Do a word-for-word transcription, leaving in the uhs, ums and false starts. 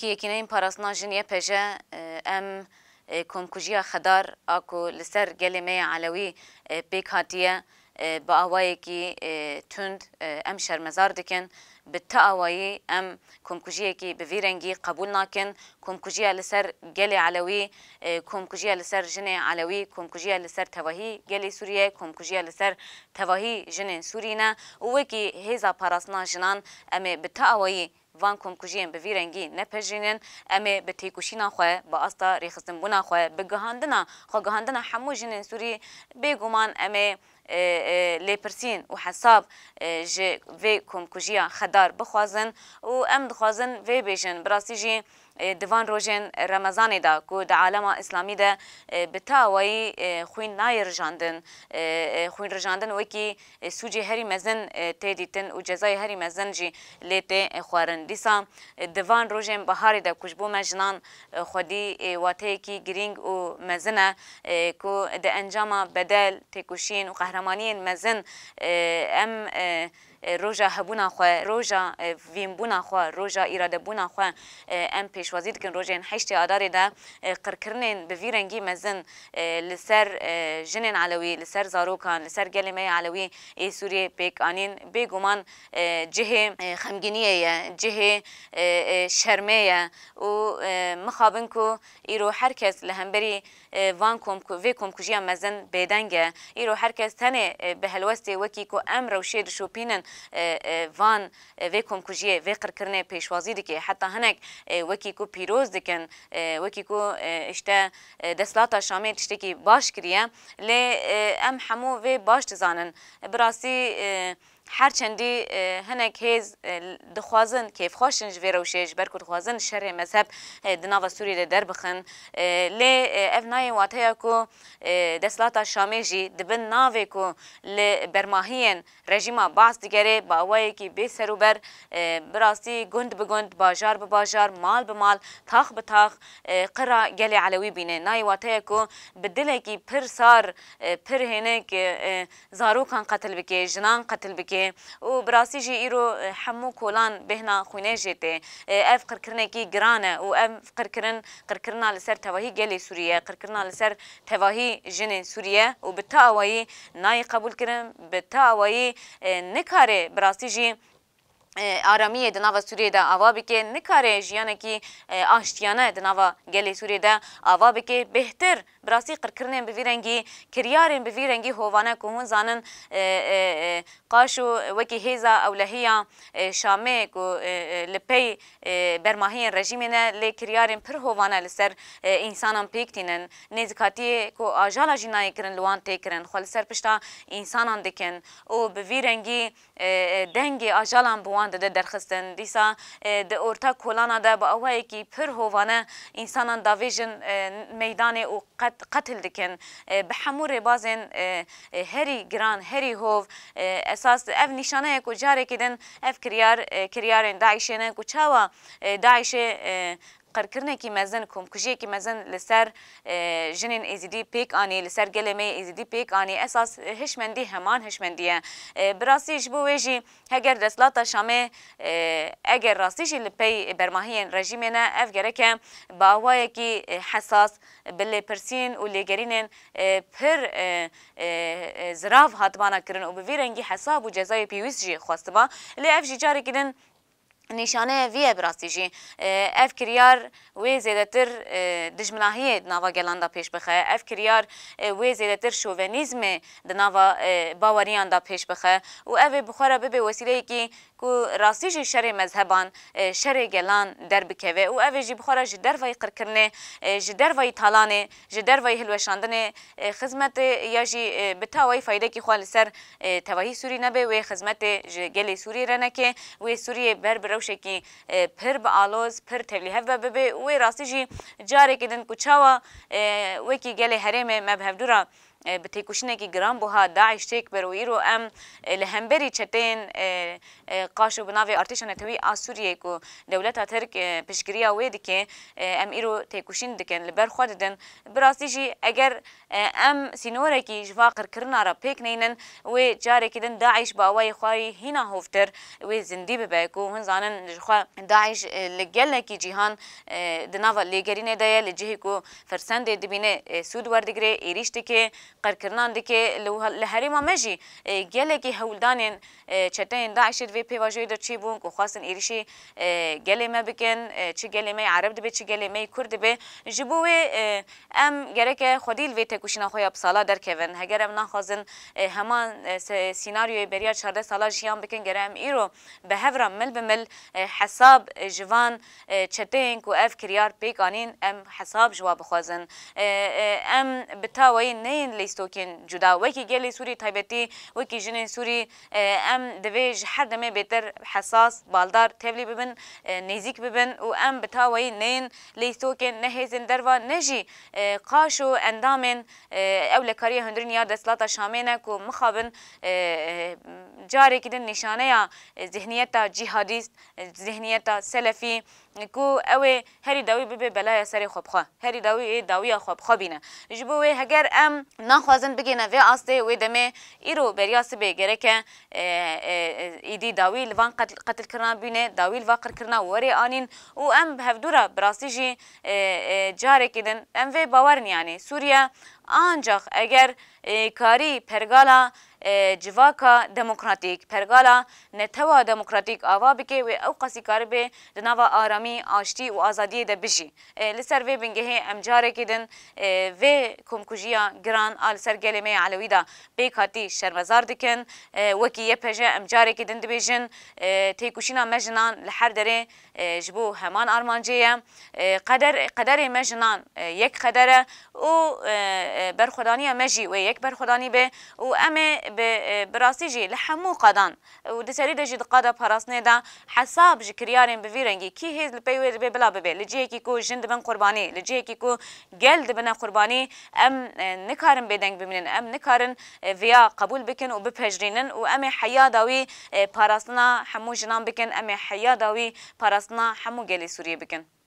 Yekîneyên Parastina Jin, Y P J, e, em, e, komkujiya Xedar a ku li ser gelê me yê Elewî, e, pêk hatiye, e, bi awayekî, e, tund, e, em şermezar dikin. Bi ti awayî em komkujiyekî bi vî rengî qebûl nakin. Komkujiya li ser gelê Elewî, e, komkujiya li ser jinê Elewî, komkujiya li ser tevahî gelê Sûriyê, komkujiya li ser tevahî jinên Sûrî ne û wekî hêza parastina jinan em ê bi ti awayî van komkujiyên bi vî rengî nepejirînin, em ê bi têkoşîna xwe, bi asta rêxistinbûna xwe, bi gihandina, xwegihandina hemû jinên Sûrî, bêguman em ê, e, e, lêpirsîn û hesab, e, ji vê komkujiya Xedar bixwazin û em dixwazin vê bêjin. Bi rastî jî, e, di van rojên Remezanê de ku di alema Îslamî de, e, bi ti awayî, e, xwîn nayê rijandin, e, e, xwîn rijandin wekî, e, sûcê herî mezin, e, tê dîtin û cezayê herî mezin jî lê tê, e, xwarin. Dîsa, e, di van rojên biharê de ku ji bo me jinan, e, xwedî, e, wateyekî girîng û mezin e, e, ku di encama bedel, têkoşîn û qehremaniyên mezin, e, em, e, e, roja hebûna xwe, roja, e, vînbûna xwe, roja îradebûna xwe, e, em pêşwazî dikin. Rojên heştê Adarê de, e, qirkirinên bi vî rengî mezin, e, li ser, e, jinên Elewî, li ser zarokan, li ser gelê me yê Elewî ê Sûriyê pêk anîn, bêguman, e, cihê, e, xemgîniyê ye, cihê, e, e, şermê ye û, e, mixabin ku îro her kes li hemberî, e, van komku-, vê komkujiya mezin bêdeng e. Îro her kes tenê, e, bi helwestê wekî ku em rewşê dişopînin, e, e, van, e, vê komkujiyê, vê qirkirinê pêşwazî dike. Heta hinek, e, wekî ku pîroz dikin, e, wekî ku, e, işte, e, desthilata Şamê tiştekî baş kiriye. Lê, e, em hemû vê baş dizanin. Bi rastî, e, her çendî, e, hinek hêz, e, dixwazin, kêfxweş in ji vê rewşê, ji ber ku dixwazin şerê mezheb, e, di nava Sûriyê de derbixin. E, lê, e, ev nayê wateya ku, e, desthilata Şamê jî di bin navê ku li bermahiyên rejîma Baas digere, bi awayekî bê serûber, e, bi rastî gund bi gund, bajar bi bajar, mal bi mal, tax bi tax, e, qira gelê Elewî bîne. Nayê wateya ku bi dilekî pir sar, e, pir hênik, e, e, zarokan qetil bike, jinan qetil bike û bi rastî jî îro, e, hemû kolan bêhna xwînê jê tê. E, ev qirkirinekî giran e û ev qirkirin, qirkirina li ser tevahî gelê Sûrî ye, qirkirina li ser tevahî jinên Sûrî ye û bi ti awayî nayê qebûlkirin, bi ti awayî, e, nikare bi rastî jî, e, aramiyê di nava Sûriyê de ava bike, nikare jiyanekî, e, aştiyane di nava gelê Sûriyê de ava bike. Bêhtir, bi rastî qirkirinên bi vî rengî, kiryarên bi vî rengî hovane ku hûn zanin, e, e, e, qaşo wekî hêza ewlehiya, e, Şamê ku, e, e, li pey, e, bermahiyên rejîmê ne, lê kiryarên pir hovane li ser, e, însanan pêk tînin. Nêzîkatiyê ku ajala jî nayê kirin li wan tê kirin. Xwe li ser pişta însanan dikin û bi vî rengî, e, e, dengê ajalan bi wan dide derxistin. Dîsa, e, di orta kolana de bi awayekî pir hovane însanan davêjin, e, meydanê û qet-, qetil dikin. E, bi hemû rêbazên, e, e, herî giran, herî hov, e, esas ev nîşane ye ku carekî din ev kiryar, e, kiryarên DAIŞê ne ku çawa, e, DAIŞê, e, qirkirinekî mezin, komkujiyekî mezin li ser, e, jinên Êzidî pêk anî, li ser gelê me yê Êzidî pêk anî. Esas, e, hişmendî heman hişmendî ye. E, bi rastî ji bo wê jî heger desthilata Şamê, e, eger rastî jî li pey bermahiyên rejîmê ne, ev gereke bi awayekî, e, hesas, bi lêpirsîn û lêgerînên, e, pir, e, e, e, zirav hatibana kirin û bi vî rengî hesab û cezayê pêwîst jî xwestiba. Lê ev jî carekî din nîşaneyê vî ye bi rastî jî. E, ev kiryar wê zêdetir, e, dijminahiyê di nava gelan de pêş bixe. Ev kiryar, e, wê zêdetir şovenîzmê di nava, e, baweriyan de pêş bixe. Û ev ê bi xwe re bibe wesîleyekî ku rastî jî şerê mezheban, e, şerê gelan derbikeve. Û ev ê jî bi xwe re ji dervayî qirkirinê, e, ji dervayî talanê, ji dervayî hilweşandinê, e, xizmetê ya jî, e, bi tawayî faydekî xwe li ser, e, tevahî Sûrî nebe, wê xizmetê ji gelê Sûriyê re neke, wê Sûriyê ber bi rewşekî, e, pir bi aloz, pir tevlîhev ve bibe û wê rastî jî carekî din ku çawa, e, wekî gelê herêmê me bi hevdû re, e, bi têkoşînekî giranbuha DAIŞ têk bir û îro em, e, li hemberî çeteyên, e, e, qaşo bi navê Artêşa Netewî a Sûriyê ku dewleta Tirk, e, piştgiriya wê dike, e, em îro têkoşîn dikin, li ber xwe didin. Bi rastî jî eger, e, em sînorekî ji va qirkirina re pêk neynin, wê carekî din DAIŞ bi awayê xwe yî hîna hovtir, wê zindî bibe ku hûn zanin ji xwe DAIŞ, e, li gelekî cîhan, e, di nava lêgerînê de ye, li cihê ku firsendê dibîne, e, sûd werdigire, êrîş dike, qirkirinan dike. Li, li herêma me jî, e, gelekî hewldanên, e, çeteyên DAIŞê di vê pêvajoyê de çêbûn ku xwestin êrîşî, e, gelê me bikin, e, çi gelê me yê Ereb dibe, çi gelê me yê Kurd dibe. Ji bo wê, e, em gereke xwedî li vê têkoşîna xwe ya bi sala derkevin. Heger em naxwazin, e, heman, e, se-, sînaryoyê beriya çardeh sala jiyan bikin, gere em îro bi hev re mil bi mil, e, hesab, e, ji van, e, çeteyên ku ev kiryar pêk anîn, em hesab ji wa bixwazin. E, e, em bi tawayî neyên lîstokên cuda. Wekî gelê Sûrî taybetî, wekî jinên Sûrî, e, em divê ji her demê bêtir hesas, baldar, tevlî bibin, e, nêzîk bibin û em bi tawayî neyên lîstokên ne hêzên derva, ne jî, e, qaşo endamên, e, ewlekariya hundirîn ya desthilata Şamê ne ku mixabin, e, e, carekî din nîşaneya, e, zihniyeta cîhadîst, e, zihniyeta selefî, ku ew ê herî dawî bibe belaya serê xwe bi xwe, herî dawî ê dawiya xwe bi xwe bîne. Ji bo wê heger em naxwazin bigêne vê astê, wê demê îro beriya sibê gereke, e, e, e, îdî dawî li van qet-, qetilkirina bîne, dawî li van qirkirina werê anîn û em bi hevdû re bi rastî jî, e, e, carekî din em vê bawer in, yanî Sûriye ancax eger, e, karî pergala, e, civaka demokratîk, pergala netewa demokratîk ava bike, wê ew qasî karibe di nava aramî, aştî û azadiyê de bijî. E, li ser vê bingehê em carekî din, e, vê komkujiya giran a li ser gelê me yê Elewî de pêk hatî şermezar dikin. E, wekî Y P J em carekî din dibêjin, e, têkoşîna me jinan li her derê, e, ji bo heman armancê ye. E, qeder, qederê me jinan, e, yek qeder e û, e, e, berxwedaniya me jî wê yek berxwedanî be û em ê bi, e, bi rastî jî li hemû qadan û di serî de jî di qada parastinê de hesab ji kiryarên bi vî rengî kî hêz li pey wê dibe bila bibe. Li cihekî ku jin dibin qurbanî, li cihekî ku gel dibine qurbanî, em, e, nikarin bêdeng bimînin, em nikarin, e, viya qebûl bikin û bipejirînin û em ê heya dawî, e, parastina hemû jinan bikin, em ê heya dawî parastina hemû gelê Sûriyê bikin.